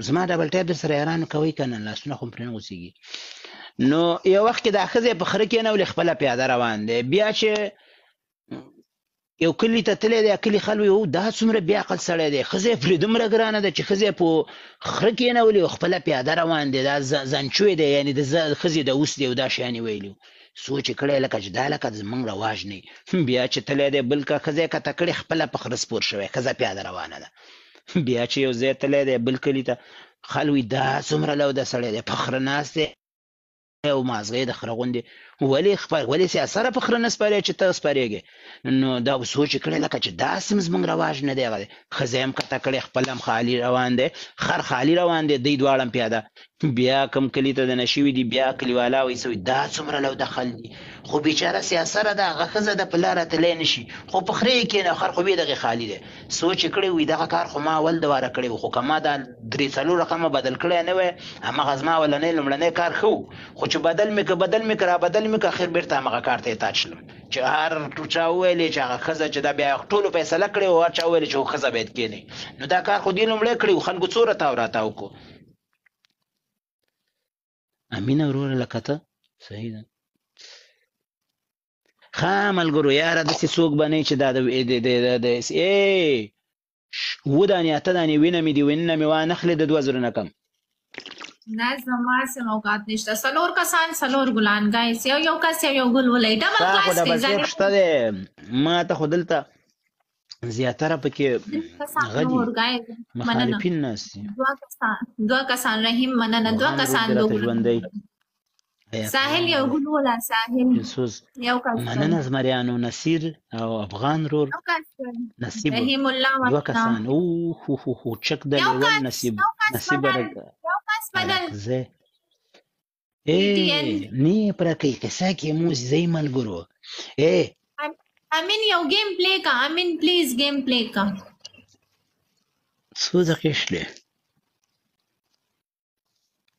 زما ډبل ټیپ در سره یارانو کوي که نه، لاسونه خو پرې نه غوڅېږي. نو یو وخت کې دا ښځه په خره کېنولې، خپله پیاده روان دی. بیا چې یو کلي ته تللی دی، کلي خلک وایي دا څومره بې عقل سړی دی، ښځه یې پرې دومره ګرانه ده چې ښځه یې په خره کېنولې او خپله پیاده روان دی، دا ځانچوی دی، یعنې د ښځې د اوس دی او دا شیان یې ویلي. سوچ یې کړی لکه چې دا لکه زموږ رواج نه. بیا چې تللی دی بل که ښځه یې کته کړې، خپله په خره سپور شوی، ښځه پیاده روانه ده. بیا چې یو ځای تللی دی بل کلي ته، خلک وایي دا څومره لوده سړی دی، په خره ناست دی او مازغې د خره غوندې، ولې خپل ولې سیاسره په خره نه سپرې چې ته سپرېږې؟ نو دا سوچ یې کړی لکه چې داسې هم زموږ رواج نه دی. هغه دی ښځه یې هم کته کړې، خپل هم خالي روان دی، خر خالي روان دی، دوی دواړه هم پیاده. بیا کوم کلي ته دننه شوي دي، بیا کلیوالا وایي څه وایي دا څومره لوده خل دي، خو بیچاره سیاسره ده، هغه ښځه ده په لاره تللی نه شي، خو په خره یې کښېنه، خر خو بې دغې خالي دی. سوچ یې کړی وي دغه کار خو ما اول د واره کړی و، خو که ما دا درې څلور رقمه بدل کړی نه وای، هماغه زما اولنی لومړنی کار ښه و، خو چې بدل مې که بدل مې که را بدل مې که، اخر بېرته هماغه کار ته اتاچ شلم چې هر چا وویلې چې هغه ښځه چې دا بیا ټولو فیصله کړې وه، هر چا وویلې چې ښځه باید کښېني، نو دا کار خو دې لومړی کړی و، خلکو څومره تاو راتاو کړو. امینه وروره لکه ته صحیح ده. ښه ملګرو یاره داسې څوک به نه چې دا د د ای اووه دانې اته دانې وینه مې دي، وینه مې وانخلې د 2000 نه کم. نه زما سم اوقات نشته. څلور کسان څلور ګلان ګایس، یو یو کس یو یو ګل ولای. ډبل کلاس دی، ډبل ټیپ شته دی. ما ته خو دلته زیاتره پکې هغه دي مخالفین ناست دي. دوه کسان رحیم مننه، دوه کسان ژوندی ساحل یو ګل ولا ساحل یو کس مننه. زمریانو نصیر او افغان رور نصیب رحیم الله دوه کسان. او هو هو هو چک د لیول نصیب نصیب یو کس بدل زه ای نی پر کې قصه کې مو زی ملګرو. ای امین یو گیم پلی کا، امین پلیز گیم پلی کا. څو دقیقې شلې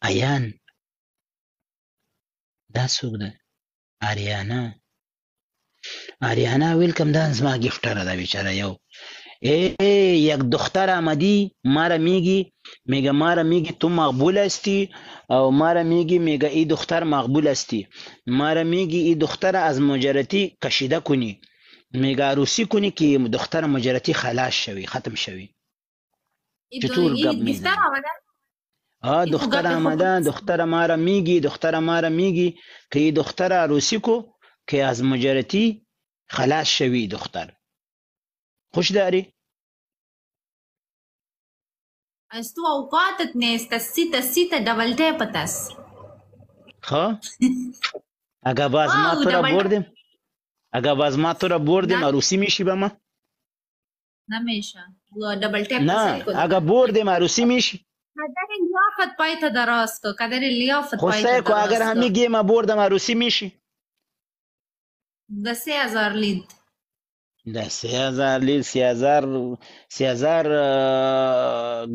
ایان؟ دا څوک ده؟ آریانا، آریانا ویلکم. دا زما گیفټره ده بیچاره. یو ای یک دختر آمدی مارا میگی، میگه مارا میگی تو مقبول هستی، او مارا میگی میگه ای دختر مقبول هستی، مارا میگی ای دختر از مجرتی کشیده کنی، میگه عروسی کنی که دختر مجرتی خلاص شوی ختم شوی. چطور گپ میزنی؟ دختر آمده، دختر مارا میگی، دختر مارا میگی که ای دختر عروسی کو که از مجرتی خلاص شوی دختر. خوش داری؟ از تو اوقاتت نیست، سیته سیته ډبل ټیپ تاس. ښه اګه باز ما تو را بردیم، اګه باز ما تو را بردیم عروسی میشی به ما؟ نمیشه ډبل ټیپ. نه اګه بردیم عروسی میشی. قدر لیافت پای ته دراز کو، قدر لیافت پای ته کو. اگر همی گیم بردم عروسی میشی؟ د 3000 لید، د 3000 لید، 3000، 3000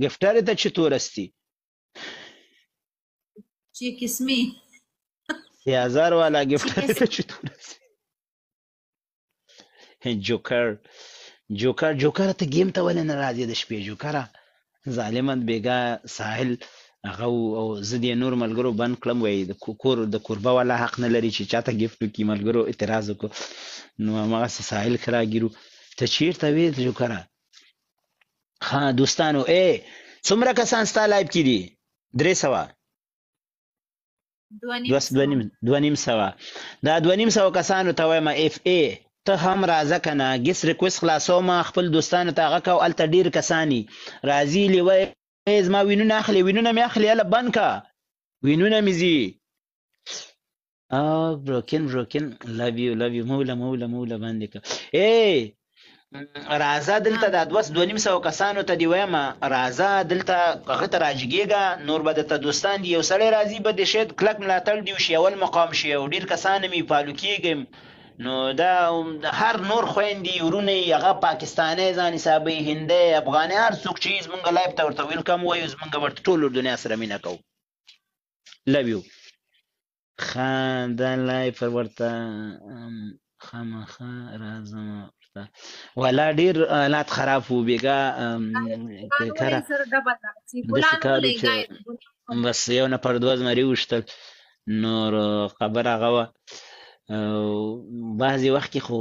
گفټر ته چطور استی؟ چه قسمی؟ 3000 والا گفټر ته چطور استی؟ جوکر جوکر جوکر ته گیم ته ولې نه راځې د شپې جوکره؟ ظالماً بیګا ساحل هغه او زه دې نور ملګرو بند کړم، وایي د کور د کوربه والا حق نه لري چې چاته ګفټ وکړي. ملګرو اعتراض وکړو، نو هماغسې ساحل ښه راګیرو. ته چېرته وې جوکره؟ ښه دوستانو ای څومره کسان ستا لایف کې دي؟ 300، 250. دا 250 کسانو ته وایم اف ای ته هم راځه که نه، ګیس ریکوست خلاصوم خپل دوستانو ته هغه کوه. هلته ډېر کسان راځي لیوه زما وینونه اخلي، وینونه مې اخلي، هله بند که وینونه مې ځي. بروکن بروکن لو یو لو یو موله موله موله باندې که ای راځه دلته. دا 250 کسانو ته دې وایم راځه دلته، هغه ته راجګېږه، نور به درته دوستان دي. یو سړی راځي به د شاید کلک ملاتړ دې وشي، اول مقام شي او ډېر کسان مې فالو کېږم. نو دا هر نور خویندې ورونه یې هغه پاکستانی ځان حسابوي، هندی، افغاني، هر څوک چې زمونږ لایف ته ورته ویلکم وایو، زمونږ ورته ټولو دنیا سره مینه کوو. لو یو. ښه دا لایف ورته خامخا راځم ورته. ولا ډېر حالات خراب وو بیګا. داسې ګلان کار ولئ چې ګایز، ګلان. بس یو نفر دوه زمري وشتل، نور خبره هغه وه. بعضې وخت کې خو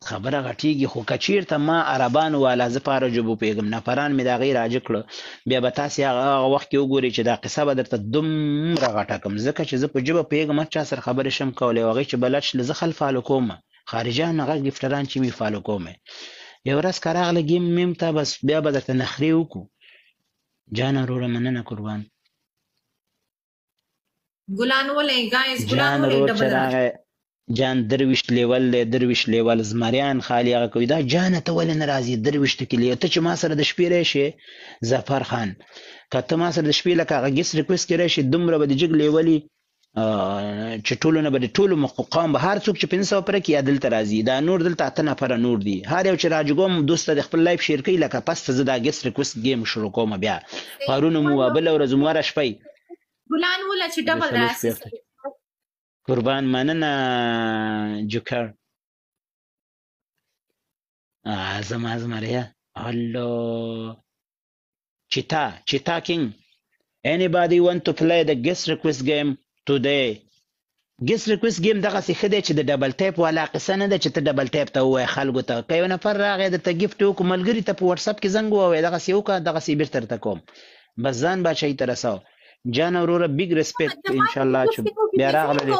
خبره غټیږي، خو که چیرته ما عربانو والا، زه په هره ژبه پوهېږم، نفران مې د هغې راجګ کړه، بیا به تاسې هغه وخت کې وګورئ چې دا قصه به درته دومره غټه کړم، ځکه چې زه په ژبه پوهېږم، هر چا سره خبرې شم کولی. او هغې چې بلد شله زه خل فالو کوم، خارجیان هغه ګفټران چې مې فالو کوم. یو ورځ که راغله ګیم میم ته، بس بیا به درته نخرې وکړو. جانه وروره مننه، قربان. ګلان ولئ ګایز، ګلان جان ولئ، ورور چې ډبل راځي. راغی جان 23 لیول دی، 23 لیول زمریان خالي هغه کوي. دا جانه ته ولې نه راځي 23 کې لیول؟ ته چې ما سره د شپې راشې ظفر خان، که ته ما سره د شپې لکه هغه ګیس ریکویسټ کې راشې، دومره به د جګ لیولي چې ټولو نه به د ټولو قوم به هر څوک چې 500 پره کې یا دلته راځي. دا نور دلته اته نفره نور دي، هر یو چې راجګوم دوست ته د خپل لایف شیر کوي. لکه پس ته زه دا ګیس ریکویسټ ګیم شروع کوم، بیا پرون مو وه، بله ورځ مو وره شپه ګلان وله چې د ډبل څلور راسي. شپې قربان، مننه جوکر. زما زمریه الله چیتا، چیتا کینګ. Anybody want to play the guest request game today? Guest request game دغه څه ښه دی چې د ډبل ټیپ والا قصه نه ده چې ته ډبل ټیپ ته ووایې خلکو ته. که یو نفر راغی درته ګفټ وکړو، ملګري ته په واتساپ کې زنګ ووایې دغسې وکړه، دغسې بیرته درته کوم، بس ځان باچایي ته رساو. جان وروره بیګ ریسپیکټ، انشاءالله چې بیا راغله دې.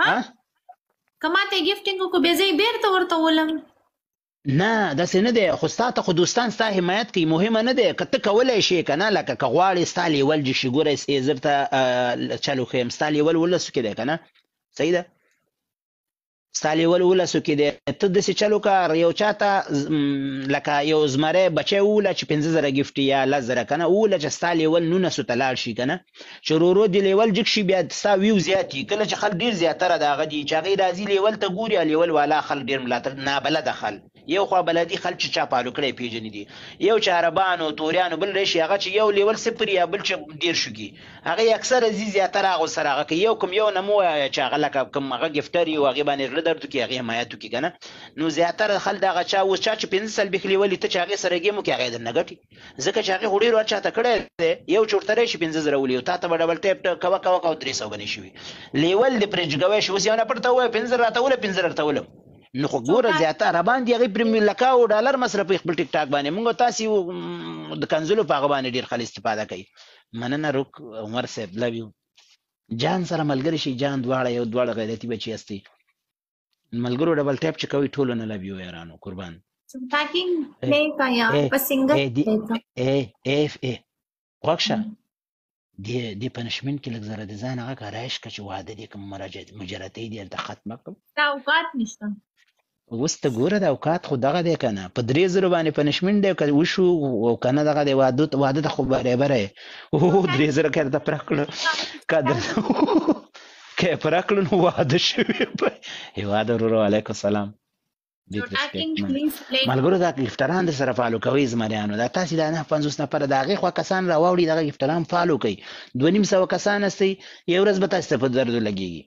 ها، که ماته ګفټینګ وکړو بیا زه یې بیرته ورته ولم. نه داسې نه دی، خو ستا ته خو دوستان ستا حمایت کوي، مهمه نه دی که ته کولی شې که نه. لکه که غواړې ستا لیول جګ شي، ګوره زه درته چل وښیم، ستا لیول ولسو کې دی که نه؟ صحیح ده، ستا لیول ولسو کې دی. ته داسې چل وکړه، یو چا ته لکه یو زمری بچی ووله چې 5000 ګفټ یا 10,000 که نه ووله، چې ستا لیول نولسو ته لاړ شي که نه، چې ورو ورو دې لیول جګ شي، بیا ستا ویو زیات وي. کله چې خلک ډېر زیاتره د هغه دي چې هغوی راځي لیول ته ګوري، لیول والا خلک ډېر ملاتړ، نابلده خلک، یو خوا بلدي خلک چې چا فالو کړی پیژني دي، یو چې عربانو توریانو بل راشي، هغه چې یو لیول صفر یا بل چې ډېر شو کي، هغه اکثره ځي زیاتره هغو سره هغه کوي. یو کوم یو نه مو وایه چې هغه لکه کوم هغه ګفټر یو هغې باندې زړه درد وکړي، هغې حمایت وکړي که نه. نو زیاتره خلک دغه چا اوس چا چې 45 لیولي، ته چې هغې سره ګیم وکړي هغې درنه ګټي، ځکه چې هغې خو ډېر هر چا ته کړی دی. یو چې ورته راشي 5000 ولي، تا ته به ډبل ټیپ کوه کوه کوه 300 به نه شي وي. لیول دې پرې جګوی شي. اوس یو نفر ته ووایه 5000 راته وله، 5000 راته ولم، نو خو ګوره زیاته عربان دي هغې پرې لکاو ډالر مصرفوي خپل ټیک ټاک باندې. موږ تاسې د کنځلو په هغه باندې ډېر خلک استفاده کوي. مننه روک عمر صاحب، لو یو. جان سره ملګری شي، جان دواړه یو دواړه غیرتي بچي یاستئ. ملګرو ډبل ټیپ چې کوي ټولو نه لو یو یارانو، قربان. ټاکینګ پلی کا یا په سنګل پلی کا. ای اف ای غوږ شه، دې پنشمنټ کې لږ زره د ځان هغه کارایش که چې واده دې کوم مجرتۍ دې هلته ختمه کړم. دا اوقات نشته. اوس ته ګوره د اوقات خو دغه دی که نه، په 3000 باندې پنشمنټ دی که وشو او که نه دغه دی، واده ته خو برابره یې. اوه 3000 که درته پوره کړو، که یې پوره کړو نو واده شوی. هېواد وروره وعلیکم سلام. ملګرو دا ګفټران در سره فالو کوئ زمریانو، دا تاسې دا 59 نفره د هغې خوا کسان راواوړي، دغه ګفټران فالو کوئ. 250 کسان هستئ، یو ورځ به تاسې ته په دردو لګېږي.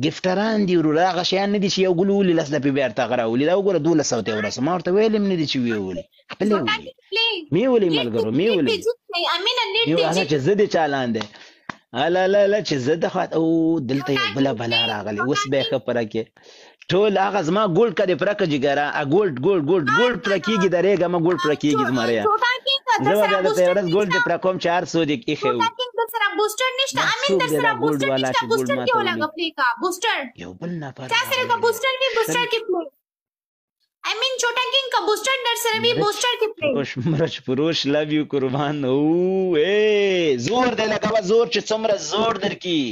ګفټران دي وروره، هغه شیان نه دي چې یو ګل وولي لس دپې بیا ورته هغه راولي. دا وګوره 1200 ته یې ورسوه، ما ورته ویل هم نه دي چې ویې ولي، خپلې ولي، مې ولي ملګرو، مې ولي. هغه چې زه دې چالان دی، الا لا لا چې زه د خوا او دلته یو بله بلا راغلې، اوس به یې ښه پوره کړې. ټول هغه زما ګولډ که دې پوره کړه جګره، ګولډ ګولډ ګولډ ګولډ پوره کېږي، درېږه مه، ګولډ پوره کېږي زمریه. زه به بیا درته یوه ورځ ګولډ دې پوره کوم چې هر څو دې ایښی وو. سره بوسټر نشته امین، در سره بوسټر نشته، بوسټر کې ولګه پلی کا بوسټر. یو بل نفر چا سره کا بوسټر وی، بوسټر کې پلی. امین چھوٹا کنگ کا بوسټر در سره وی، بوسټر کې پلی. خوش مرچ فروش لو یو قربان. او اے زور دې لګاوه، زور چې څومره زور درکي،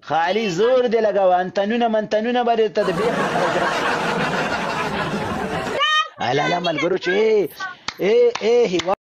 خالی زور دې لګاوه. انتنونه منتنونه به درته د بیخ الا لا ملګرو چې اے اے هیوا